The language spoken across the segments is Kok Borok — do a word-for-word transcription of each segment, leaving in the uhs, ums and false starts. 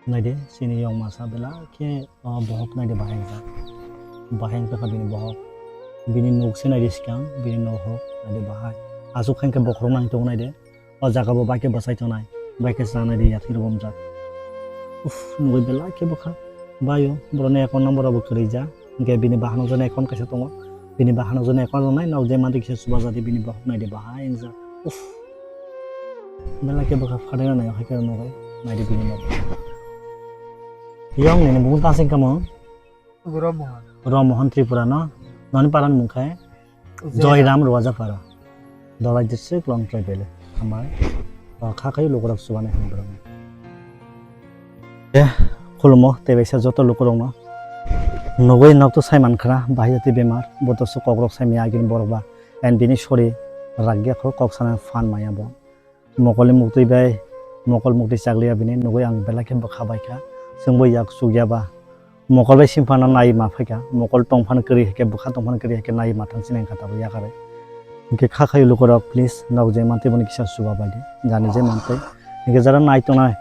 Naidi, chini yong masa bela khe, o bohok naidi bahai wngkha. Bahai wngkha bini bohok. Bini nuk se naidi swkang, bini nohok naidi bahai. Aswk khankhe bokhorok nang tongo naidi. O jaga bo bai khe bwsai tongnai, bai khe chanai di yathwi rw bomjak. Uff, nugwi belai khe bwkha. Baio, borokni account number rok bo kwrwi ja. Hinkhe bini bahanok jani account kaisa tongo. Bini bahanok jani account rwnai, nok je mantwi kisa chuba jadi bini bohok naidi bahai wngjak. Uff. Belai khe bwkha phaidena nai hai khe nugwi naidi bini nok. Yong nini bumung ta sing kamo? Rom Mohan. Rom Mohan Tripura no? Noni parani mung khe? Joy Ram Rwajapara. Dholai district Longtrai Valley. Hambai. O kha khai lukurok chubanai hwnwi borokno. Eh, khulumo tei baisa joto lukurokno. Nugwi nok to sai mankha, bahai jati bemar, bo to su kokrok sai maya agini borok ba. And bini sori ragya kho kok sana phan maya bo. Mokolni muktwi bai, mokol muktwi chakliya bini nugwi ang belai khe bwkha baikha. Chwngbo yak chukya ba. Mokol bai simphano nai ma phaikha, mokol tongphano kwrwi hai khe, bwkha tongphano kwrwi hai khe nai ma thang sinai kha tabuk yakarwi. Hinkhe kha khayo lukurok, please, nok je mantwi bono kisa chuba bai di, jani je mantwi. Hinkhe jara nai tongnai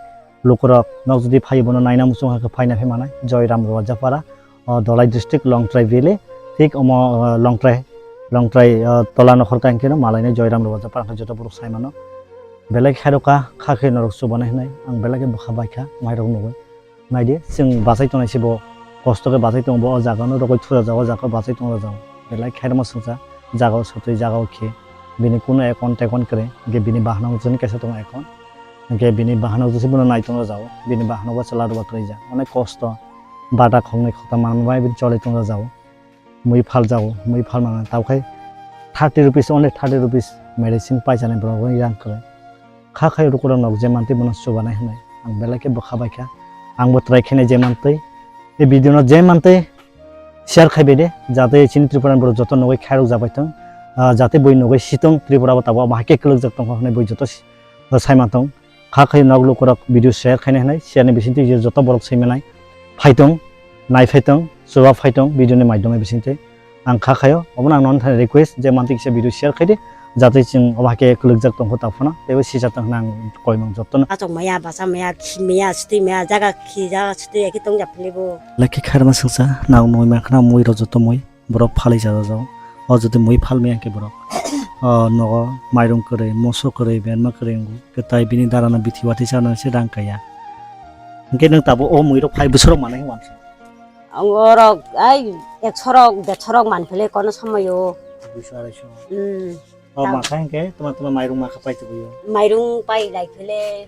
lukurok, nok jodi phaio bono naina muchung hai khe phaina phai manai, Joy Ram Rwajapara, o Dholai district, Longtrai Valley, thik omo, o, Longtrai, Longtrai, o, tola nokhor khe no malainai Joy Ram Rwajapara khe joto borok sai mano. Belai khe khairokha, kha khe norok chubanai hinai, ang belai khe bwkha baikha, mairok nugwi. Naidi, chwng bachai tongnai se bo, kosto khe bachai tongo bo, o jaga no rogwi thura jago, o jaga o bachai tongo jago. Belai khairokma swngsa, jaga o sotwi, jaga o khe. Bini kunu account tekon kwrwi, hinkhe bini bahanok jani kaisa tongo account. Hinkhe bini bahanok jani bono nai tongo jago, bini bahanok bo chwla rwba kwrwi ja. Onek kosto, bata khoknwi khokta manma bai bini choli tongo jago. Mui phaljago, mui phalmano tabuk khai thirty rupees, only thirty rupees medicine paisa ni borok rang kwrwi. Kha khai lukurok nok je mantwi bono chubanai hinwi ang belai khe bwkha baikha. Ang bo try khainai je mantwi, e video no je mantwi share khai bai de, jate chini Tripura ni borok joto nugwi khairok jabai thung, ah, jate bui nugwi sitong Tripura bo tabuk abo hai khe kwlwkjak tongkha hinwi bui joto si-, sai mantong. Kha khai nok lukurok video share khainai hinwi, share ni bisingtwi je joto borok saimanai phaitong, nai phaitong, chuba phaitong video ni maidome bisingtwi. Ang kha khayo, obono ang nono thani request je mantwi kisa video share khaidi, jate chwng obo hai khe kwlwkjak tongkho taphano, teibo sijak tong hwnwi ang koimang jotono. Achok maya, basa maya, khi maya, sitwi maya, jaga khi jaga sitwi ekhe tong japhilibo. Lekhe khairma swngsa, nang noi makhna mui rok joto mui. Borok phalwi chajajao. O jodi mui phalmaya hwnkhe borok, o, nogo mairung kwrwi, moso kwrwi, berma kwrwi wngo. Kwtai bini darano bithi watwi chanani se rang kaiya. Hwnkhe nwng tabuk o muirok phai bwswrok manai hwnwi uansukha? Ang orok ai ekso rok, derso rok manphile kono somoio. Duiso, araisho. Hmm. O, tam- makha hwnkhe tama tama mairung makha pai tubui o. Mairung pai lai phile.